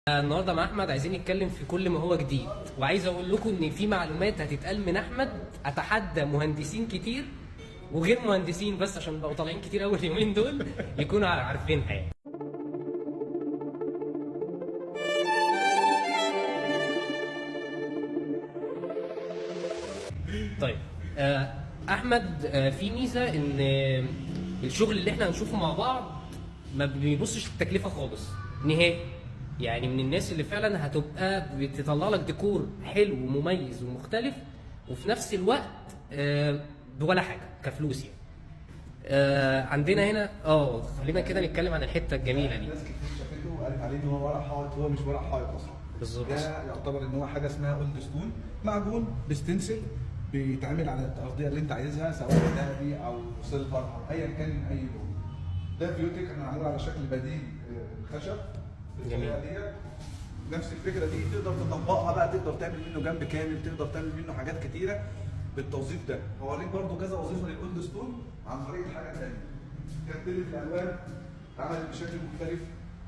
النهارده مع احمد عايزين نتكلم في كل ما هو جديد، وعايز اقول لكم ان في معلومات هتتقال من احمد اتحدى مهندسين كتير وغير مهندسين، بس عشان بقوا طالعين كتير اول يومين دول يكونوا عارفينها يعني. طيب احمد، في ميزة ان الشغل اللي احنا هنشوفه مع بعض ما بيبصش للتكلفه خالص نهائي، يعني من الناس اللي فعلا هتبقى بتطلع لك ديكور حلو ومميز ومختلف، وفي نفس الوقت بولا حاجة كفلوس يعني. عندنا هنا خلينا كده نتكلم عن الحتة الجميلة دي. ناس كتير شافته وقالت عليه ان هو ورق حائط، هو مش ورق حائط اصلا. بالظبط. ده يعتبر ان هو حاجة اسمها old stone، معجون ب stencil بيتعمل على الارضية اللي انت عايزها، سواء ذهبي او silver او ايا كان من اي لون. ده فيوتك انا معمول على شكل بديل الخشب جميل. بالطريقة ديت. نفس الفكرة دي تقدر تطبقها بقى، تقدر تعمل منه جنب كامل، تقدر تعمل منه حاجات كتيرة بالتوظيف ده. هوريك برضو كذا وظيفة لل old stone عن طريق الحاجة الثانية. كارتيلة الالوان اتعملت بشكل مختلف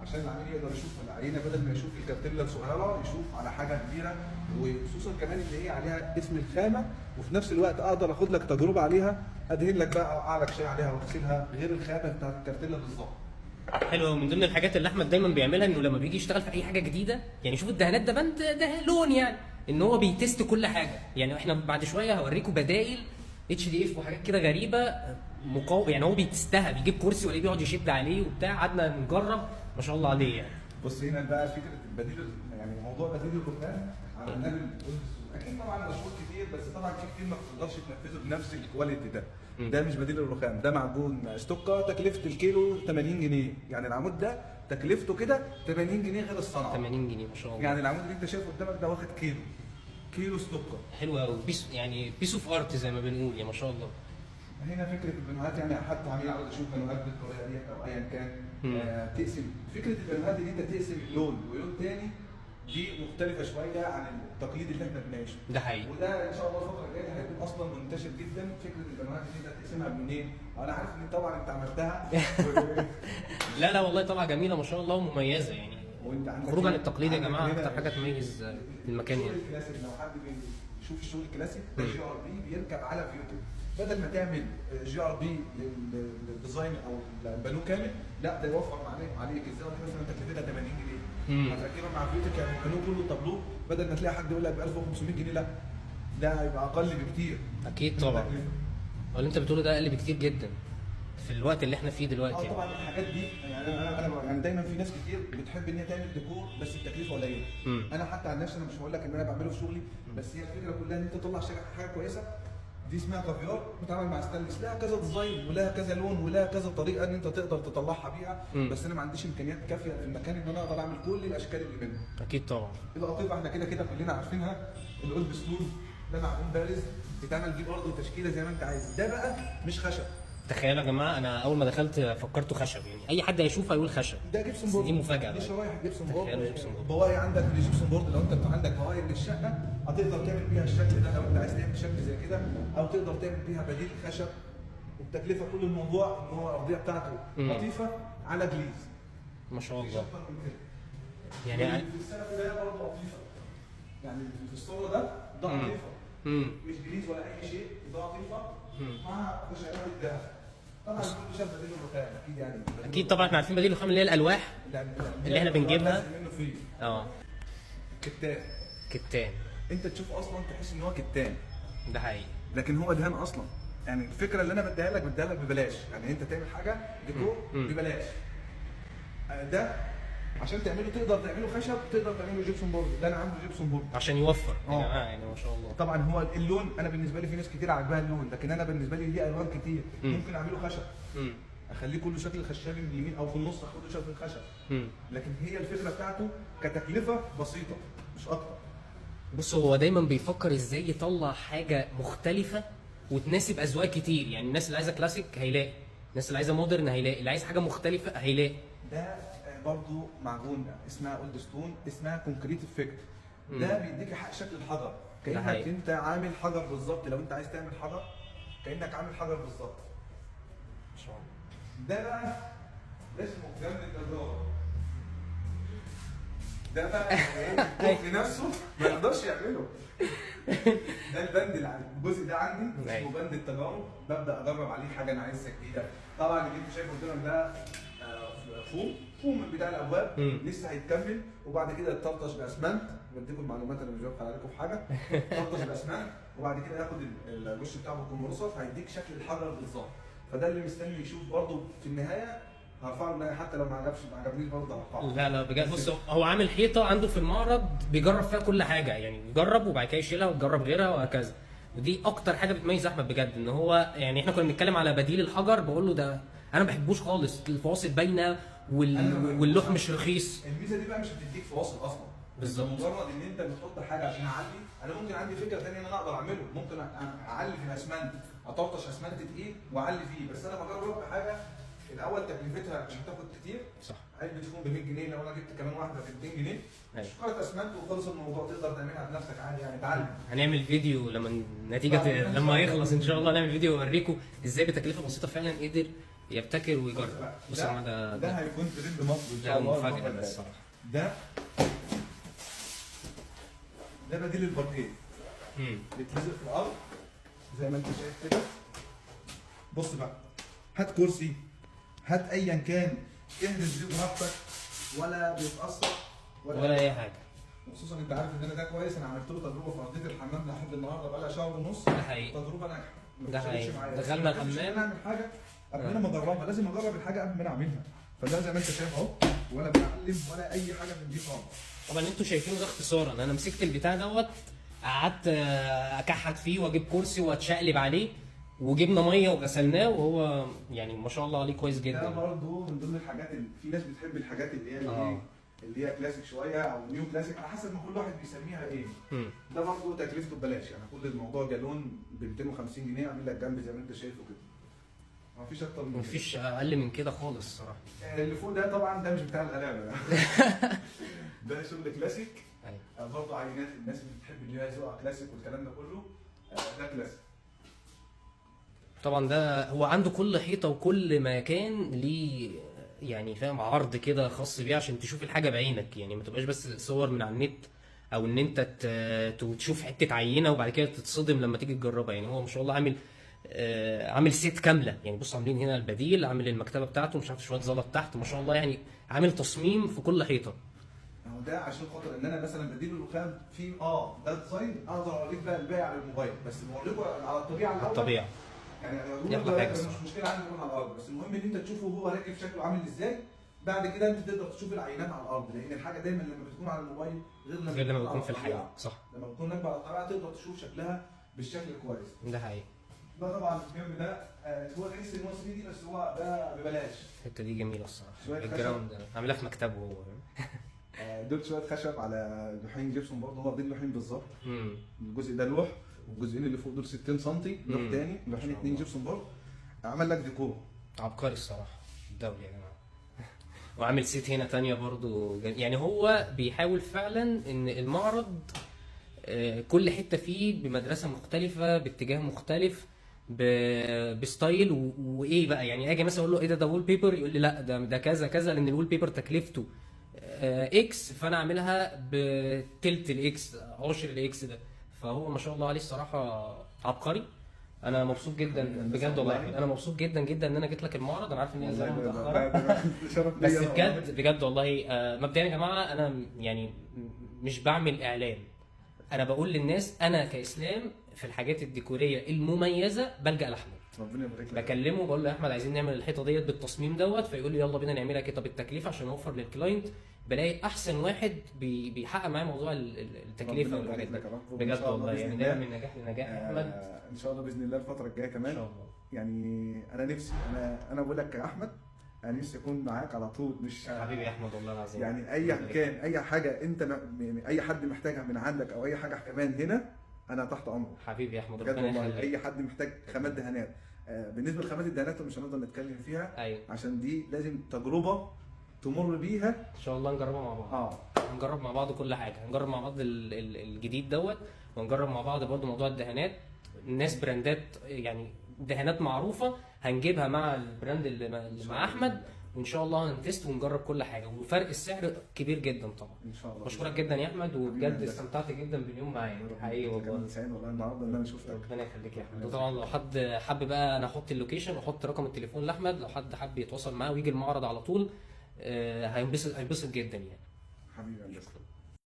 عشان العميل يقدر يشوف العينة، بدل ما يشوف الكارتيلا الصغيرة يشوف على حاجة كبيره، وخصوصا كمان ان هي عليها اسم الخامة، وفي نفس الوقت اقدر اخد لك تجربه عليها، ادهن لك بقى اوقع لك شيء عليها واغسلها غير الخامة بتاعت الكارتيلا بالظبط. حلو. من ضمن الحاجات اللي احمد دايما بيعملها انه لما بيجي يشتغل في اي حاجة جديدة، يعني شوف الدهانات ده بند ده لون، يعني ان هو بي test كل حاجة. يعني احنا بعد شوية هوريكم بدائل HDF وحاجات كده غريبة مقاوم، يعني هو بي test ها، بيجيب كرسي ولا بيقعد يشد عليه وبتاع، قعدنا نجرب ما شاء الله عليه يعني. بص هنا بقى فكرة البديل، يعني موضوع بديل الرخام عملناه بال old stone. اكيد طبعا مشهور كتير، بس طبعا في كتير ما بتقدرش تنفذه بنفس ال quality ده. ده مش بديل الرخام، ده معجون ستوكا، تكلفة الكيلو 80 جنيه، يعني العمود ده تكلفته كده 80 جنيه غير الصنعة. 80 جنيه ما شاء الله. يعني العمود اللي انت شايفه قدامك ده واخد كيلو كيلو ستوكا. حلو قوي، piece يعني piece of art زي ما بنقول، يا ما شاء الله. هنا فكرة البنوهات، يعني حتى عميل عاوز يشوف بنوهات بالطريقة ديت او ايا كان. تقسم فكرة البنوهات ان انت تقسم اللون ولون تاني، دي مختلفة شوية عن التقليد اللي احنا بنعيشه. ده حقيقي. وده ان شاء الله الفترة الجاية هيكون اصلا منتشر جدا، فكرة البنوهات اللي انت تقسمها بلونين. انا عارف ان طبعا انت عملتها. لا لا والله طالعه جميلة ما شاء الله ومميزة يعني. وانت عندك خروج عن التقليد يا عندك جماعة هنا اكتر حاجة تميز المكان الشغل هنا. الكلاسيك، لو حد بيشوف الشغل الكلاسيك ده GRP بيركب على فيوتك، بدل ما تعمل GRP لل design او البانو كامل، لا ده يوفر عليك الزاوية دي مثلا تكلفتها 80 جنيه، هتركبها مع فيوتك يعني البانو كله تابلو، بدل ما تلاقي حد يقول لك ب 1500 جنيه، لا ده هيبقى اقل بكتير. اكيد طبعا. التكلفة. اللي انت بتقوله ده اقل بكتير جدا في الوقت اللي احنا فيه دلوقتي يعني. طبعا الحاجات دي يعني انا يعني دايما في ناس كتير بتحب ان هي تعمل ديكور بس التكلفة قليله. انا حتى عن نفسي انا مش هقول لك ان انا بعمله في شغلي، بس هي الفكرة كلها ان انت تطلع حاجة كويسة. دي اسمها كافيار، بتتعامل مع ستانلس، لها كذا design ولها كذا لون ولها كذا طريقه ان انت تقدر تطلعها بيها. بس انا ما عنديش امكانيات كافيه في المكان ان انا اقدر اعمل كل الاشكال اللي منه. اكيد طبعا. القطيفه احنا كده كده كلنا عارفينها، ال old stone ده معجون بارز بيتعمل بيه برضه تشكيله زي ما انت عايز. ده بقى مش خشب. تخيلوا يا جماعة انا اول ما دخلت فكرته خشب، يعني اي حد هيشوف هيقول خشب. ده gypsum بس board، دي مفاجاة دي بقى. شرايح gypsum board. تخيلوا gypsum board. بواقي عندك من ال gypsum board، لو انت عندك بواقي من الشقة هتقدر تعمل بيها الشكل ده لو انت عايز تعمل شكل زي كده، او تقدر تعمل بيها بديل خشب. والتكلفه كل الموضوع ان هو الارضية بتاعته لطيفة على glaze ما شاء مفيش الله. اكتر من كده. يعني في السقف ده برضه لطيفة، يعني في الصورة ده لطيفة، مش glaze ولا اي شيء، ده لطيفة مع خشبات الذهب. طبعا كل شبه بديل الرخام اكيد يعني. اكيد طبعا احنا عارفين بديل الرخام اللي هي الالواح اللي احنا بنجيبها. لازم منه فيه كتان. كتان. انت تشوف اصلا تحس ان هو كتان، ده حقيقي، لكن هو دهان اصلا. يعني الفكرة اللي انا بديها لك بديها لك ببلاش، يعني انت تعمل حاجة ديكور ببلاش. ده عشان تعمله تقدر تعمله خشب، تقدر تعمله gypsum board، ده انا عامله gypsum board عشان يوفر يا جماعة يعني ما شاء الله. طبعا هو اللون انا بالنسبة لي في ناس كتير عاجباها اللون، لكن انا بالنسبة لي ليه الوان كتير. ممكن اعمله خشب، اخليه كله شكل خشبي من اليمين، او في النص اخده شكل خشب. لكن هي الفكرة بتاعته كتكلفه بسيطة مش اكتر. بص هو دايما بيفكر ازاي يطلع حاجة مختلفة وتناسب اذواق كتير، يعني الناس اللي عايزه كلاسيك هيلاقي، الناس اللي عايزه modern هيلاقي، اللي عايز حاجة مختلفة هيلاقي. ده برضو معجون اسمها old stone، اسمها concrete effect. ده بيديك حق شكل الحجر، كانك حقيقي. انت عامل حجر بالظبط. لو انت عايز تعمل حجر كانك عامل حجر بالظبط. ما شاء الله. ده بقى ده اسمه جنب النجار. ده بقى يعني نفسه ما يقدرش يعمله. ده البند اللي عندي، الجزء ده عندي اسمه بند التجارب، ببدا اجرب عليه حاجة انا عايزها جديدة. طبعا اللي انت شايفه قدامك ده فوم بتاع الابواب لسه هيتكمل، وبعد كده يتطرطش باسمنت. بديكم المعلومات انا مش ببخل عليكم في حاجة. يتطرطش باسمنت وبعد كده ياخد الوش بتاعه بال compressor، فهيديك شكل الحجر بالظبط. فده اللي مستني يشوف برده في النهاية، هرفعه النهاية حتى لو ما عجبش ما عجبنيش برضه هرفعه. لا لا بجد بص، هو عامل حيطة عنده في المعرض بيجرب فيها كل حاجة، يعني يجرب وبعد كده يشيلها ويجرب غيرها وهكذا. ودي اكتر حاجة بتميز احمد بجد، ان هو يعني احنا كنا بنتكلم على بديل الحجر، بقول له ده انا ما بحبوش خالص، الفواصل باينة واللوح مش رخيص. الميزة دي بقى مش هتديك فواصل اصلا. بالظبط. مجرد ان انت بتحط حاجة عشان اعلي، انا ممكن عندي فكرة ثانية ان انا اقدر اعمله، ممكن اعلي في الاسمنت، اطرطش اسمنت تقيل واعلي فيه، بس انا بجرب حاجة الاول تكلفتها مش هتاخد كتير. صح. علبة فوم ب 100 جنيه، لو انا جبت كمان واحدة ب 200 جنيه، شكاره اسمنت وخلص الموضوع، تقدر تعملها بنفسك عادي يعني. اتعلم. هنعمل فيديو لما النتيجة لما يخلص ان شاء الله، نعمل فيديو اوريكم ازاي بتكلفه بسيطة فعلا قدر يبتكر ويجرب. بص ده, ده هيكون ترند مصر ان شاء الله. مفاجاة الصراحة. ده بديل الباركيه. بيتلزق في الارض زي ما انت شايف كده. بص بقى، هات كرسي، هات ايا كان، اهرس بيه براحتك، ولا بيتاثر ولا اي حاجة. وخصوصا انت عارف ان انا ده كويس، انا عملت له تجربه في ارضية الحمام لحد النهارده بقى لها شهر ونص. ده حقيقي. تجربه ناجحة. ده حقيقي. دخلنا الحمام. اعمل حاجة قبل انا ما اجربها، لازم اجرب الحاجة قبل ما انا اعملها. فده زي ما انت شايف اهو، ولا بعلم ولا اي حاجة من دي خالص. طبعا انتوا شايفينه ده اختصارا، انا مسكت البتاع دوت قعدت اكحت فيه واجيب كرسي واتشقلب عليه، وجبنا مية وغسلناه، وهو يعني ما شاء الله عليه كويس جدا. ده برضه من ضمن الحاجات اللي في ناس بتحب الحاجات اللي هي اللي هي كلاسيك شوية او new classic، على حسب ما كل واحد بيسميها ايه. ده برضه تكلفته ببلاش، يعني كل الموضوع جالون ب 250 جنيه، عامل لك جنب زي ما انت شايفه كده. مفيش اكتر من كده، مفيش اقل من كده خالص الصراحة. اللي فوق ده طبعا ده مش بتاع الغلابة ده شغل كلاسيك. برضه عينات الناس اللي بتحب اللي هي ذوقها كلاسيك والكلام ده كله، ده كلاسيك. طبعا ده هو عنده كل حيطة وكل مكان ليه يعني فاهم عرض كده خاص بيه، عشان تشوف الحاجة بعينك، يعني ما تبقاش بس صور من على النت، او ان انت تشوف حتة عينه وبعد كده تتصدم لما تيجي تجربها. يعني هو ما شاء الله عامل set كاملة، يعني بص عاملين هنا البديل، عامل المكتبة بتاعته، مش عارف شوية زلط تحت، ما شاء الله يعني عامل تصميم في كل حيطة. اهو ده عشان خاطر ان انا مثلا بديل الرخام في ده design اقدر اوريك بقى الباقي على الموبايل، بس بوريكم على الطبيعة الاول. على الطبيعة يعني مش مشكلة عندي يكون على الارض، بس المهم ان انت تشوفه وهو راكب شكله عامل ازاي. بعد كده انت تقدر تشوف العينات على الارض، لان الحاجة دايما لما بتكون على الموبايل غير لما بتكون في الحقيقة. صح، لما بتكون راكبه على الطبيعة تقدر تشوف شكلها بالشكل الكويس. ده حقيقي. ده طبعا الجنب ده هو تحس ان هو 3D، بس هو ده ببلاش. الحتة دي جميلة الصراحة، ال background عاملها في مكتبه هو. دول شوية خشب على لوحين جبسون برضه، هو واخدين لوحين بالظبط. الجزء ده لوح، والجزئين اللي فوق دول 60 سم لوح تاني، لوحين 2 gypsum board. عمل لك ديكور عبقري الصراحة الدولي يا جماعة. وعامل set هنا تانية برضو، يعني هو بيحاول فعلا ان المعرض كل حتة فيه بمدرسة مختلفة، باتجاه مختلف، ب style وايه بقى. يعني اجي مثلا اقول له ايه ده wallpaper، يقول لي لا ده كذا كذا، لان ال wallpaper تكلفته X، فانا اعملها بتلت ال X، عشر ال X ده. فهو ما شاء الله عليه الصراحة عبقري. انا مبسوط جدا بجد والله، انا مبسوط جدا جدا ان انا جيت لك المعرض. انا عارف ان هي زيارة متاخرة بس بجد بجد والله. مبدئيا يا جماعة انا يعني مش بعمل اعلان، انا بقول للناس انا كاسلام في الحاجات الديكوريه المميزة بلجأ لاحمد. ربنا يبارك لك. بكلمه بقول له يا احمد عايزين نعمل الحيطة ديت بالتصميم دوت، فيقول لي يلا بينا نعملها كده. طب التكلفة عشان اوفر لل client، بلاقي احسن واحد بيحقق معايا موضوع التكلفة والحاجات دي بجد والله. يعني دايما من نجاح لنجاح يا احمد. ان شاء الله باذن الله الفترة الجاية كمان ان شاء الله. يعني انا نفسي، انا بقول لك يا احمد، انا نفسي اكون معاك على طول. مش حبيبي يا احمد والله العظيم. يعني اي كان اي حاجة انت يعني اي حد محتاجها من عندك او اي حاجة كمان هنا، انا تحت امرك. حبيبي يا احمد ربنا يخليك. اي حد محتاج خامات دهانات، بالنسبة لخامات الدهانات مش هنقدر نتكلم فيها. أيوة. عشان دي لازم تجربه تمر بيها. ان شاء الله نجربها مع بعض. هنجرب مع بعض كل حاجة، هنجرب مع بعض الجديد دوت، ونجرب مع بعض برضو موضوع الدهانات. الناس brandات يعني دهانات معروفة هنجيبها مع ال brand اللي مع احمد، وان شاء الله هن test ونجرب كل حاجه، وفرق السعر كبير جدا طبعا. ان شاء الله. بشكرك جدا يا احمد، وبجد هندسة. استمتعت جدا باليوم معاك حقيقي والله. كان سعيد والله النهارده ان انا شفتك. ربنا يخليك يا احمد. وطبعا لو حد حب بقى، انا احط ال location واحط رقم التليفون لاحمد، لو حد حب يتواصل معاه ويجي المعرض على طول، هينبسط هينبسط جدا يعني. حبيبي يا هندسة.